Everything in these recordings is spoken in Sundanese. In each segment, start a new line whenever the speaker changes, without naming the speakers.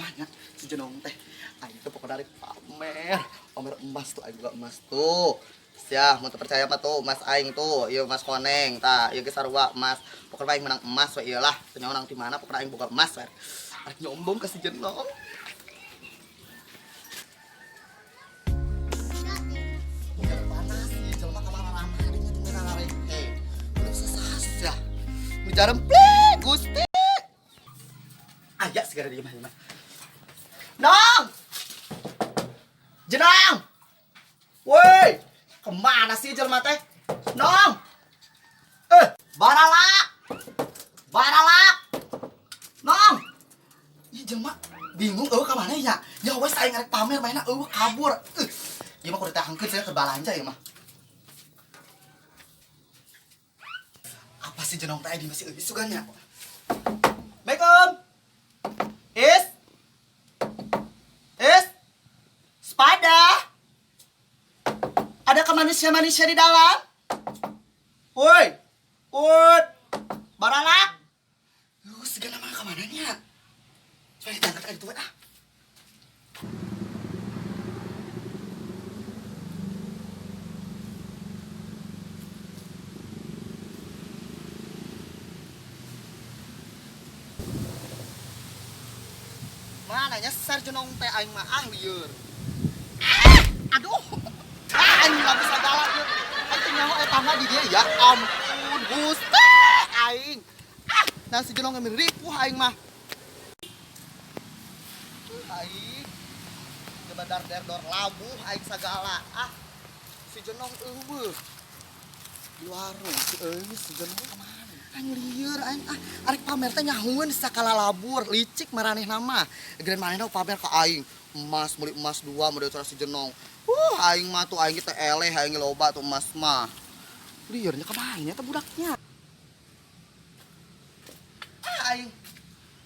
Mana si Jenong teh? Aing teh pokoknya rek pamer. Pamer emas tuh, aing boga emas tuh. Sia, mun teu percaya mah tuh emas aing tuh, ieu emas koneng tah, ieu ge sarua emas. Pokoknya aing menang emas we ieu lah. Teu nyaho nang di mana pokoknya aing boga emas we. Arek nyombong ka si Jenong. Panas ieu jelema ka mana-mana dinya teh ngararehe. Belum sesas ya. Mijaremplek Gusti. Aya segala di imah mah. Nong! Jenong! Woi, kemana sih jelema teh? Nong! Baralak! Baralak! Nong! Ih, jelema bingung eueuh ka mana ya? Ya wes aing rek pamer mainna eueuh kabur. Ieu mah kudu ditahangkeun sia keur balanja ieu mah. Apa sih Jenong teh di masih eueuh sugan nya? Assalamualaikum. Is. Is. Sepada. Ada kemanusia-manusia di dalam? Woi. Ut. Baralak. Lu segala mah kemana nya? Coba ditangkap ka ditu we ah. Mana nya sar Jenong teh aing mah ah lieur. Ah, aduh. Ah, aing nggak bisa galak ieu. Aing teh nyaho eta mah di dieu ya ampun Gusti aing. Ah, nah si Jenong geus ripuh aing mah. Aing. Coba dar der dor labuh aing sagala. Ah, si Jenong eueuh. Di warung si eueuh si Jenong kemana? Aing lieur aing ah arek pamer teh nyahueun sakala labur licik maranehna mah. Geus manehna pamer ka aing. Emas meuli emas dua model cara si Jenong. Aing mah tuh aing teh eleh aing loba tuh emas mah. Liurnya kemana nya teh budaknya? Ah aing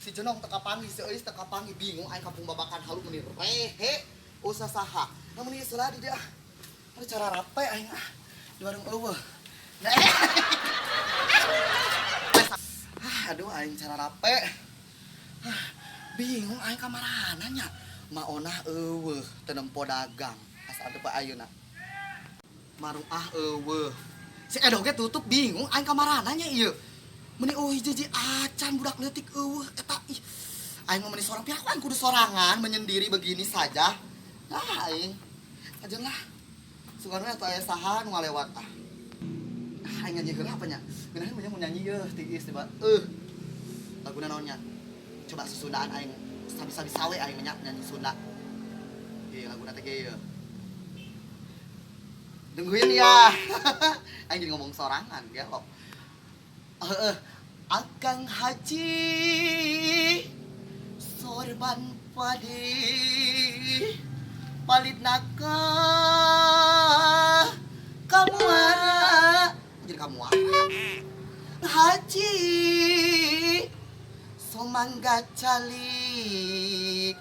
si Jenong teu kapanggih, si Euis teu kapanggih, bingung aing kampung Babakan Halu meuni rehe usah saha. Nah meuni geus di dia. Ada cara rape aing ah di warung eueuh. Nah, Ah, aduh aing cara rape. Ah, bingung aing kamarana nya. Maonah eueuh teu nempo dagang. Asa atuh pa ayeuna. Marung ah eueuh. Si Edo ge tutup bingung aing kamarana nya ieu. Meuni eueuh hiji-hiji acan budak leutik eueuh eta ih. Aing mah meuni sorang pihak aing kudu sorangan menyendiri begini saja. Ah aing. Ajeun lah. Sugan we atuh aya saha nu ngalewat ah. Ah aing nyanyi heula apa nya? Geunaheun mah nyanyi yeuh tiis tiba. Laguna naon nya? Coba susundaan aing sabi-sabi sawe aing nya nyanyi Sunda. Ieu laguna teh ge ieu. Tungguin ya. Aing jadi ngomong sorangan gelo. Heeh. Akang Haji sorban padi palit naka kamuara jadi kamuara Haji somangga calik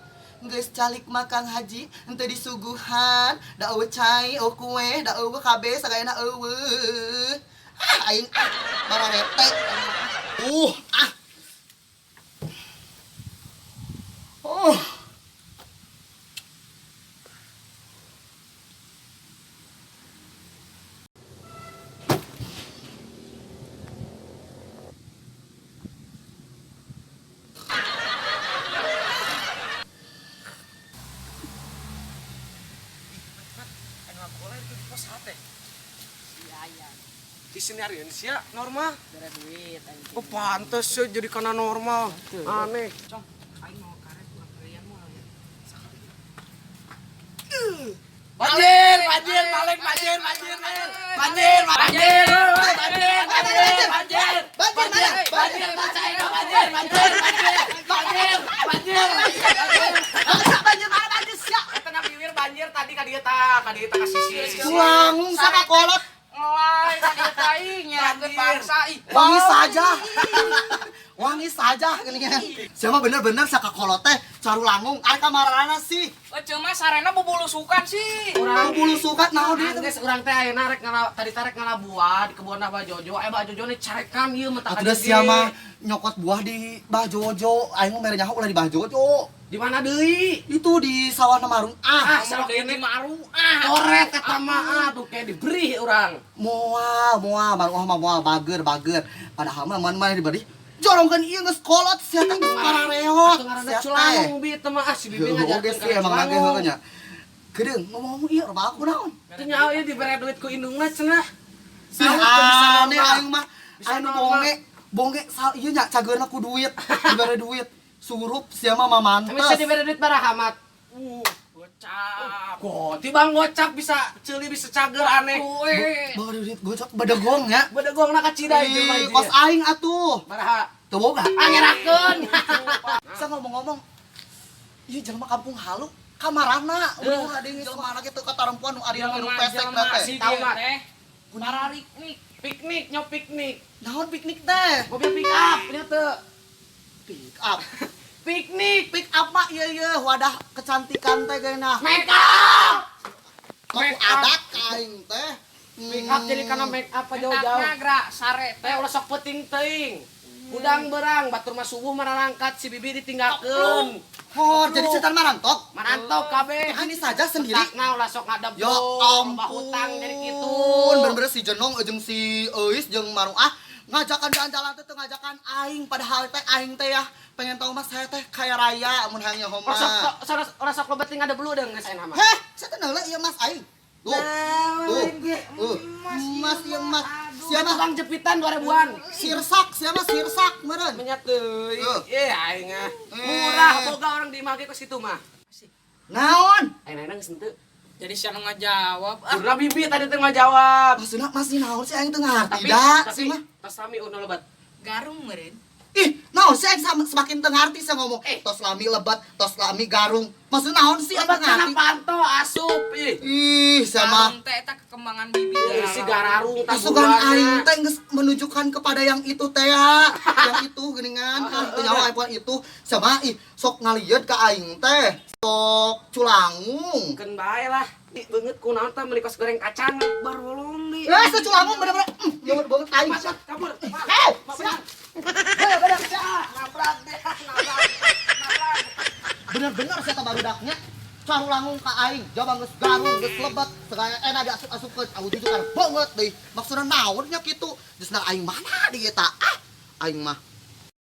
geus calik makang haji henteu disuguhan da eueuh cai eueuh kue da eueuh kabeh sagayana eueuh. Ah aing ah bararete. Ah. Oh.
Di sini hari ini sih normal.
Bere duit anjing.
Oh pantes sih jadi karena normal. Aneh.
Cong, aing mau karet buat kalian mau ya.
Banjir, banjir, balik, banjir, banjir, banjir, banjir, banjir, banjir, banjir,
Banjir mana?
banjir, banjir, banjir, banjir, banjir, banjir.
Banjir mana banjir sia?
Eta na biwir banjir tadi ka dieu tah, ka dieu tah ka sisi.
Langung sama kolot.
Ngelai ka dieu tah ih nyerakeun bangsa ih.
Wangi saja. Wangi saja geuningan. Siapa bener-bener sakakolot teh caru langung ari kamarana sih.
Oh, cuma sarena bubulusukan sih.
Urang
Bubulusukan naon deui teh?
Geus urang teh ayeuna rek ngala tadi tarek ngala buah di kebun Abah Jojo. Aya Abah Jojo nih carekan ieu mah
Atuh da sia mah nyokot buah di Bah Jojo, aing mah mere nyaho ulah di Bah Jojo.
Di mana deui?
Itu di sawah Marung.
Ah,
Ah,
salok
Deui
ini
maru ah.
Coret eta mah aduh kayak diberi urang.
Moal, moal, Maruah mah moal bager, bager. Padahal mah mun maneh diberi jorongkeun ieu geus kolot sia teh geus parareot.
Atuh ngaranna
Sia teh.
culangung bi teh mah ah si Bibi
Heuh,
ngajarkeun
oge sih
kana
emang lagi
culangung.
heuh nya. Kedeung ngomong-ngomong ieu loba aku naon?
Teu nyaho ieu dibere duit ku indungna cenah.
Si
Saut teu bisa
aneh
normal.
aing mah.
Bisa
Anu
normal.
bonge, bonge sal ieu nya cageurna ku duit, dibere duit. Surup sia mah
Tapi bisa
mamantes.
dibere duit barahamat.
Gocap.
Kok tibang gocap bisa ceuli bisa cager aneh.
Kue.
Bere duit gocap bedegong nya.
Bedegongna ka Cidai jelema
Ih,
hiji.
kos aing atuh.
Baraha.
Teu boga.
Ah ngerakeun.
Sa ngomong-ngomong, ieu jelema kampung halu kamarana udah ada yang jelema kitu ka tarempuan nu ari nu pesek na teh.
Si
Tahu
dia
nggak?
teh. Parariknik.
Piknik, nyok piknik.
Naon piknik teh?
Mobil pick up, ini teu.
Pick up.
Piknik.
Pick up mah ieu ieu wadah kecantikan teh geuna.
Make up.
Ku
Make up.
adat ka aing teh.
Make up jadi karena make up jauh-jauh.
Enakna gerak sare
Teh
teh.
ulah sok peuting teuing. Udang berang, batur mah subuh marangkat si Bibi ditinggalkeun.
Hor, jadi setan marantok.
Marantok kabeh.
Ini saja sendiri.
Takna ulah sok ngadep.
Ya ampun.
Hutang jadi kitu.
Bener-bener si Jenong jeung si Euis jeung Maruah ngajakan jalan-jalan teh teu ngajakan aing padahal teh aing teh ya pengen tahu mas saya teh kaya raya mun hayang nyaho
Ulah sok
mah.
ulah sok loba ting ada belu deung geus ayeuna mah.
Heh, saya teh neuleuh ieu mas aing. Tuh. Tuh. Tuh. Mas ieu mas.
Siapa
Siapa
tukang jepitan 2000-an?
sirsak, siapa sirsak meureun.
Menyat teuing.
Tuh.
Eh aing ah.
Eh.
Murah boga orang di imah ge kos kitu mah.
Naon?
Ayeuna geus henteu.
Jadi siapa nu ngajawab? Ah,
Urna bibi tadi teh ngajawab.
Maksudna masih naon sih aing teu ngarti
Tapi
da
tapi
sih mah.
tos sami urna lebat.
garung meureun.
Ih, naon sih aing semakin teu ngarti saya ngomong.
Eh.
Tos lami lebat, tos lami garung. Maksudna naon sih aing
Lebat
teu
kana
ngarti.
panto asup ih.
Ih, sama
Garung teh eta kekembangan bibi.
Ih, si gararung
Asukan aing
taburannya.
teh geus menunjukkan kepada yang itu teh ya. Yang itu geuningan ah teu nyawa aing poe itu sama ih sok ngalieut ka aing teh. Sok culangung.
Keun bae lah. Di beungeut kunaon teh meuli kos goreng kacang barolong di.
Eh, seculangung bener-bener. Jauh banget aing.
Masuk kabur.
Eh, siap.
Bener nabrak deh, nabrak. Nabrak.
Bener-bener saya barudaknya. Carulangung ka aing, jaba geus garung, geus lebet, segala enak diasup-asupkeun, aku jujur banget deui. Maksudna naon nya kitu? Geus aing mana di eta? Ah, aing mah.